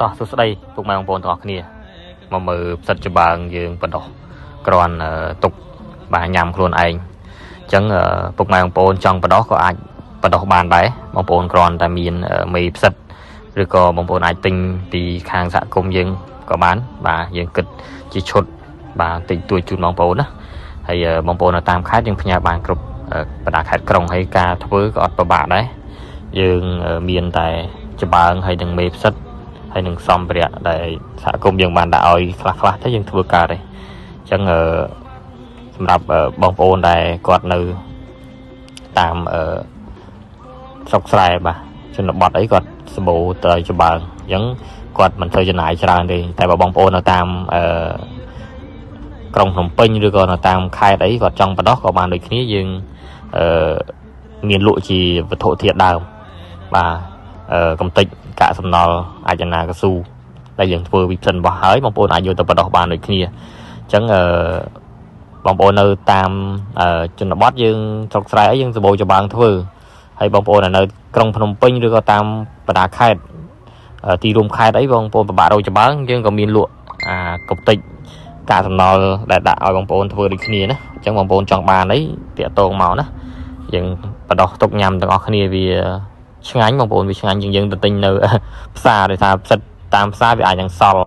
តោះសួស្តីពុកម៉ែបងប្អូនទាំងអស់គ្នាមកមើលផ្សិតច្បាងយើងបណ្ដោះក្រាន់ទុកបាទញ៉ាំខ្លួនឯងអញ្ចឹងពុកម៉ែបងប្អូនចង់បណ្ដោះក៏អាចបណ្ដោះបានដែរបងប្អូនគ្រាន់តែមានមេផ្សិតឬក៏បងប្អូនអាចទិញពីខាងសហគមន៍យើងក៏បានបាទយើងគិតជាឈុតបាទតិចតួចជូនបងប្អូនណាហើយបងប្អូននៅតាមខេត្តយើងផ្ញើបានគ្រប់បណ្ដាខេត្តក្រុងហើយការធ្វើក៏អត់ពិបាកដែរយើងមានតែច្បាងហើយនឹងមេផ្សិត ហើយនឹងសម្ភារៈដែលសហគមន៍យើងបានដាក់ឲ្យខ្លះខ្លះទៅយើងធ្វើការដែរអញ្ចឹងអឺសម្រាប់បងប្អូនដែលគាត់នៅតាមអឺស្រុកស្រែបាទជនបទអីគាត់សម្បូរទៅច្បាើងអញ្ចឹងគាត់មិនសូវចំណាយច្រើនទេតែបើបងប្អូននៅតាមអឺក្រុងភ្នំពេញឬក៏នៅតាមខេត្តអីគាត់ចង់បណ្ដោះក៏បានដូចគ្នាយើងអឺមានលក់ជាវត្ថុធាតុដើមបាទអឺកំតិចកាកសំណល់អាចនាកស៊ូដែលយើងធ្វើវិផ្សិនរបស់ហើយបងប្អូនអាចយកទៅបណ្ដោះបានដូចគ្នាអញ្ចឹងអឺបងប្អូននៅតាមជនបទយើងស្រុកស្រែអីយើងសម្បូរច្បាងធ្វើហើយបងប្អូននៅក្រុងភ្នំពេញឬក៏តាមបណ្ដាខេត្តទីរួមខេត្តអីបងប្អូនពិបាករកច្បាងយើងក៏មានលក់អាកំតិចកាកសំណល់ដែលដាក់ឲ្យបងប្អូនធ្វើដូចគ្នាណាអញ្ចឹងបងប្អូនចង់បានអីតាក់ទងមកណាយើងបណ្ដោះទុកញ៉ាំទាំងអស់គ្នាវាឆ្ងាញ់បងប្អូនវាឆ្ងាញ់ជាងយើងទៅទិញនៅផ្សារដោយសារផ្សិតតាមផ្សារវាអាចនឹងសល់។